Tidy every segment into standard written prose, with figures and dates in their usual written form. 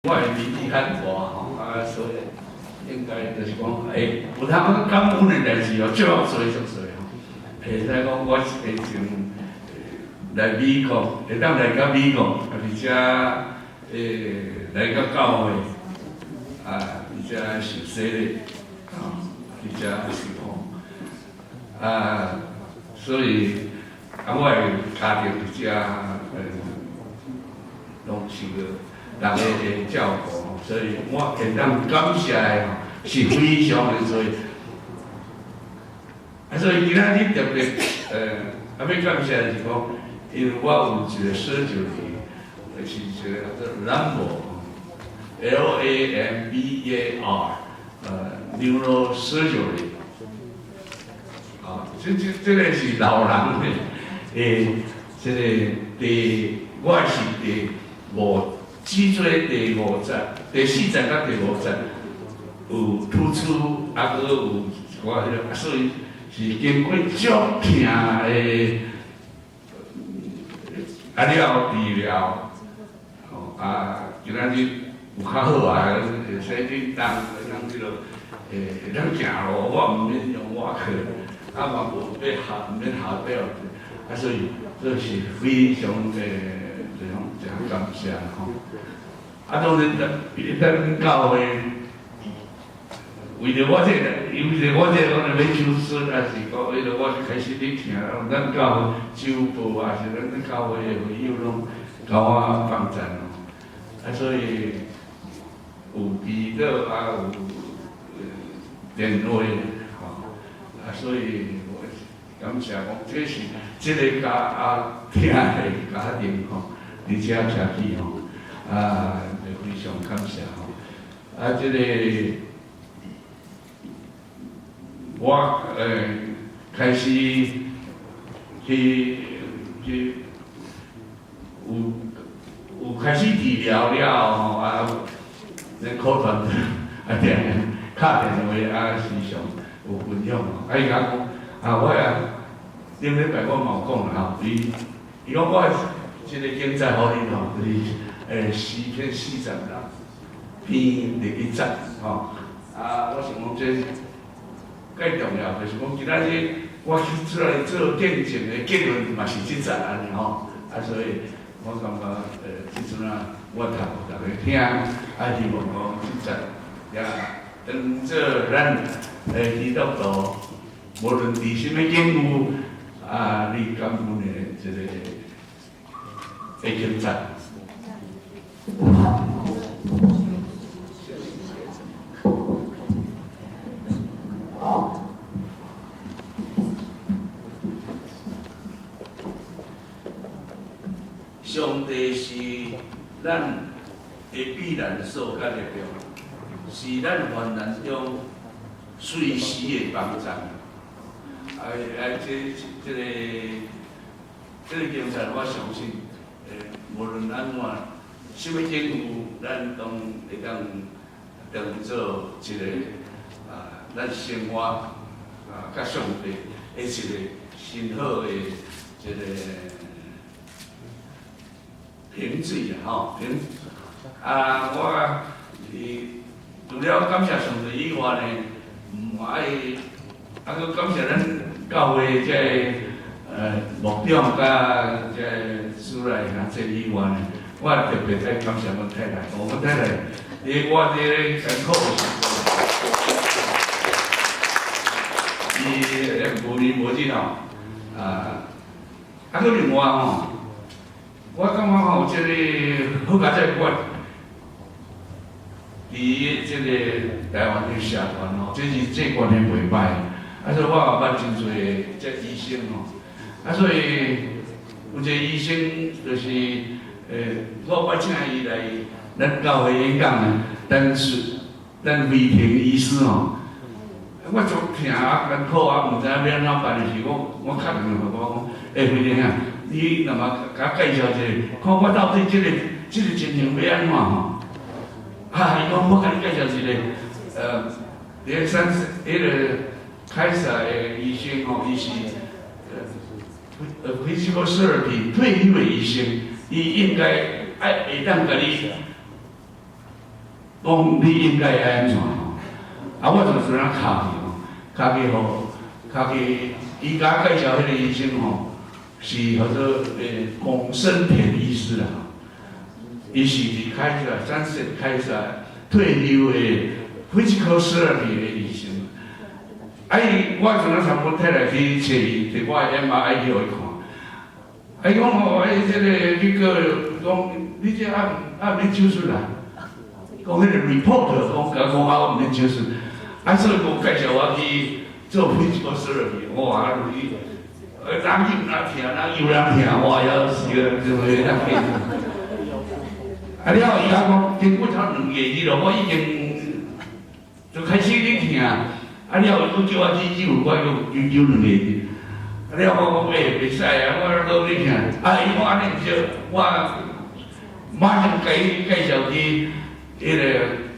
我的年紀較大吼，啊，所以應該就是講，會有通感恩的代誌哦，足濟足濟吼。會使講我會從來美國，會當來到美國，啊，而且來到教會，啊，而且受洗禮，啊，而且受苦，啊，所以啊，我的家庭佇遮，攏受著逐家的照顧，所以我會當感謝的吼是非常的濟。啊，所以今仔日特別啊，欲感謝的是講，因為我有一個 surgery，是一個叫做 lumbar，L A M B A R，neurosurgery。啊，這個是老人的，這個第我是第五，脊椎第五節、第四節佮第五節有突出，啊，閣有一寡彼個，所以是經過足疼的，啊了後治療，吼啊，今仔日有較好啊，會使運動，會當這個，會當行路，我毋免用瓦克，啊嘛無欲下，毋免下表，啊所以這是非常的，就講誠感謝吼。啊，當然，咱教會為著我這個，為著我這個講欲手術，抑是講為著我開始咧疼，咱教會周報，抑是咱教會的會友攏共我幫贊哦。啊，所以有祈禱啊，有電話吼，啊，所以我感謝講，這是這個家啊疼的家庭吼，佇遮徛起吼，啊，非常感謝吼。啊，這個我開始去有開始治療了後吼，啊，咱口傳啊定敲電話啊，時常有分享吼。啊，伊共我講，啊，我也頂禮拜我嘛有講啦吼，伊講我這個經節予恁吼，就是詩篇46篇第1節吼。啊，我想講這較重要，就是講今仔日我去出來做見證的結論嘛是這節按呢吼。啊，所以我感覺這陣啊，我讀予逐家聽，啊，希望講這節也當做咱的基督徒，無論佇啥物境遇，啊，你感恩的這個的經節。上帝是咱的避難所佮力量，是咱患難中隨時的幫贊。啊啊！這個經節，我相信，無論按怎，啥物境遇，咱攏會當當做一個啊，咱生活啊，佮上帝的一個真好的一個憑據啊，吼，憑啊，我伊除了感謝上帝以外呢，嘛愛啊，閣感謝咱教會這個牧長佮這個主內兄弟以外呢，我特別愛感謝阮太太，哦，阮太太佇我佇咧艱苦的時陣，伊無日無日吼，啊，啊，閣另外吼，我感覺吼，這個好佳哉，我佇這個台灣的社團吼，這是這關係袂歹，啊，所以我也捌真濟這醫生吼，啊，所以有一個醫生就是，我捌請伊來咱教會演講的，陳是陳慧婷醫師吼，我足疼啊艱苦啊，毋知影欲按怎辦的時，我敲電話予我講，欸，慧婷啊，你若嘛共我介紹一下，看我到底這個情形欲按怎吼？啊，伊講我共你介紹一個，佇三彼個凱撒的醫生吼，伊是physical therapy 退休的醫生，伊應該愛會當共你講你應該愛按怎吼？啊，我就是按呢敲去吼，敲去予，敲去，伊共我介紹彼个醫生吼，是號做龔生田醫師啦。伊是佇 Kaiser Sunset Kaiser 退休的 physical therapy 的醫生。啊伊，我陣仔差不多退來去揣伊，摕我的 MRI 去予伊看。啊伊講吼，哎，這个結果講你這還還毋免手術啦。講彼个 report 講共講啊，我毋免手術。啊，所以講介紹我去做 physical therapy，哇，啊去，哪有哪疼，哪有哪疼，我要死個，就是遐計。啊了後，伊共講，經過差2個月咯，我已經就開始咧疼。啊了後，伊閣叫我去救，我閣又救2個月。啊了後，我講欸，袂使啊，我閣咧疼。啊，伊講按呢毋對，我馬上共伊介紹去彼个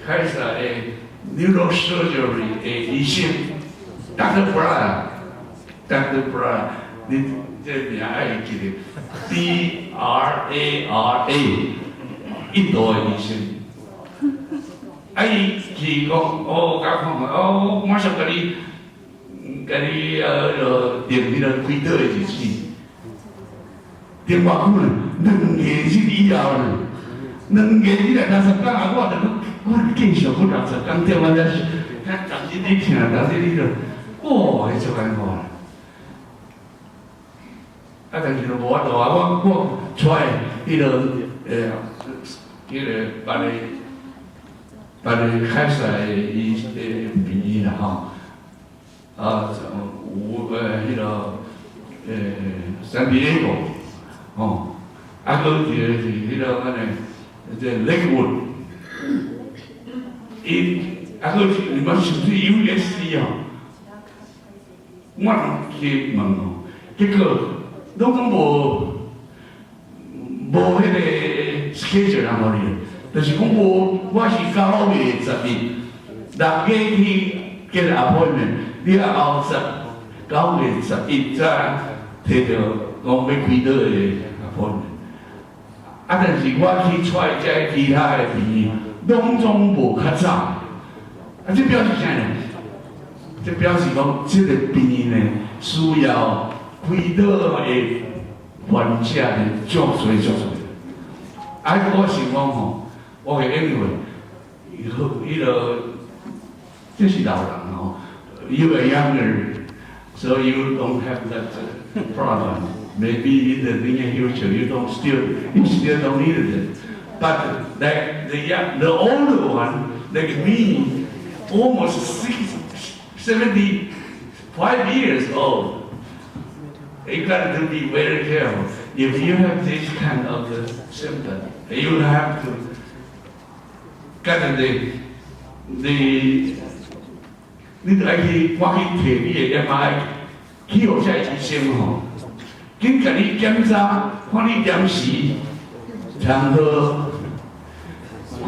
Kaiser 的 neurosurgery 的醫生，Dr. Brara，Dr. Brara，你這個名愛記得，Brara，印度的醫生。啊，伊去講，哦，共看看，哦，我馬上共你，共你訂彼个開刀的日子。訂偌久呢？2個月以後呢？2個月來60工啊！我就閣我繼續閣60工踮仔遮，遐逐日咧疼，逐日咧就，哇，彼足艱苦啦！啊，但是就無法度啊！我我揣彼个別个 Kaiser 的醫的病院啦吼，啊，有彼个San Diego，吼，啊，閣一个是彼个按呢，這 Lakewood，伊啊，閣是你們是毋是 USC 吼？我去問吼，結果攏總無彼个 schedule 人予你，就是講無，我是9月10日，6月去 get appointment，你要後十9月11才提著講欲開刀的 appointment。啊，但是我去揣這其他的病院，攏總無較早。啊，這表示啥呢？這表示講，這个病院呢，需要開刀的患者呢，足濟足濟。啊，我想講吼，我會因為，彼个這是老人吼，you are younger, so you don't have that problem. Maybe in the near future you still don't need it. But like the young, the older one, like me, almost 75 years old. You got to be very careful. If you have this kind of symptom, you have to get the 你著愛去趕緊提你的 MRI 去予這醫生吼，緊共你檢查，看你驗時通好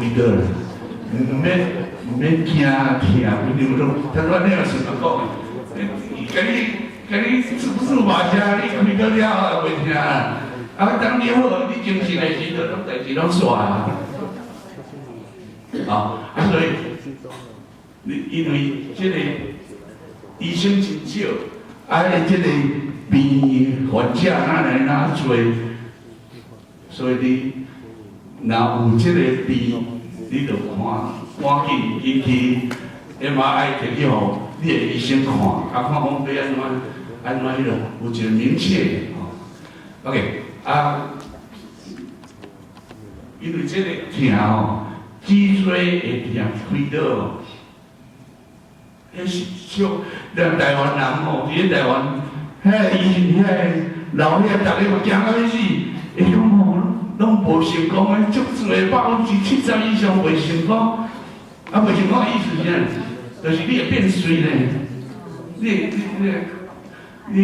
開刀啦，毋免驚疼，比如講，他說那樣是怎講的？共你共你注注目射，你開刀了後袂疼啊？啊，當你好，你精神的時陣，攏代誌攏煞啊！啊，所以你因為這个醫生真少，啊，這个病院患者哪來哪濟，所以你若有這個病，你就看趕緊緊去 MRI 提去予你的醫生看，啊，看講欲按怎按怎彼個有一個明確的吼。OK，啊，因為這個疼吼，脊椎會疼開刀吼，彼是少，咱台灣人吼，佇咧台灣，遐醫遐老遐逐个嘛驚到欲死，會講吼攏無成功的，足濟70%以上袂成功，啊袂成功的意思是啥？就是你會變媠呢，你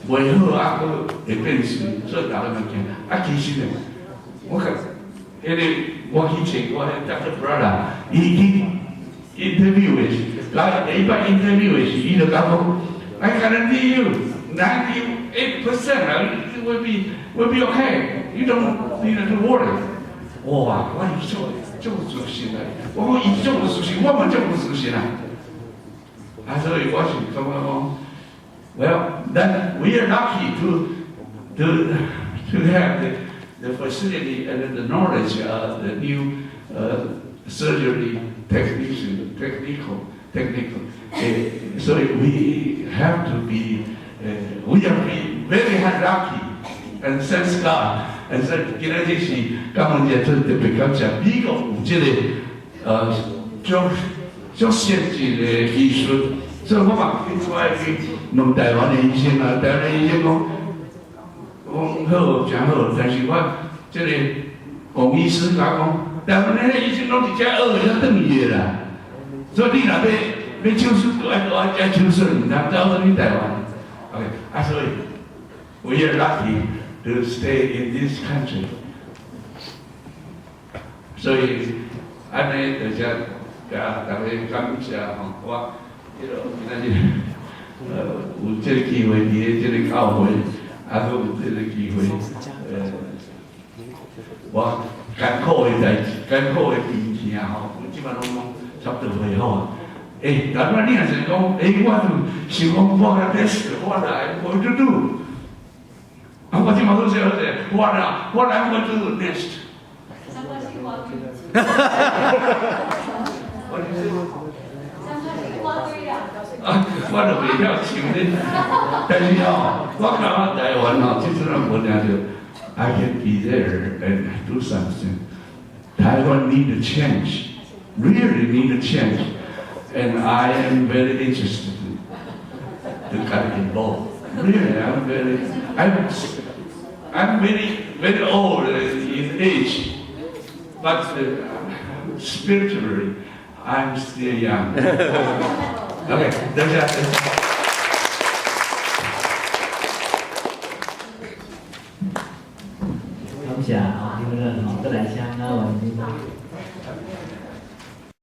袂好啊，閣會變媠，所以逐个嘛驚。啊，其實呢，我看，彼个我去揣我彼 Dr. Brara，伊去 interview 的時，來第一擺 interview 的時，伊就共講，I guarantee you 98% will be okay. You don't need to worry. 哇，我是說，足有自信啊！我講伊足有自信，我嘛足有自信啊！啊，所以我是感覺講，Well, then we are lucky to have the facility and the knowledge of the new surgery technician, technical, technical. So we have to be, we are be very lucky and thanks God. And 所以今仔日是感恩節，特別感謝美國有這個足足先進的技術，所以我嘛去出來去問台灣的醫生啊，台灣的醫生講講好，誠好，但是我這個龔醫師共我講，台灣的醫生攏佇遮學才轉去的啦，所以你若欲欲手術，就愛愛遮手術，毋通走轉去台灣。OK，啊，所以 we are lucky to stay in this country。所以按呢就遮共大家感謝吼，我彼落今仔日有這個機會佇咧這個教會，啊，閣有這個機會，我艱苦的代誌，艱苦的病痛吼，我這擺攏攏差不多會好啊。欸，但是你若是講，欸，我就想講，我 best what I'm going to do。啊，我這擺攏說說，what I'm going to do next。三花杏花堆。我就是三花杏花堆啦。啊，我就袂曉唱咧，但是吼，我感覺台灣吼，這陣無聽著，I can be there and do something. Taiwan need a change, really need a change, and I am very interested to get involved. Really, I'm very, very old in age, but spiritually, I'm still young. OK，等一下，等一下。感謝吼，劉任吼，閣來請我們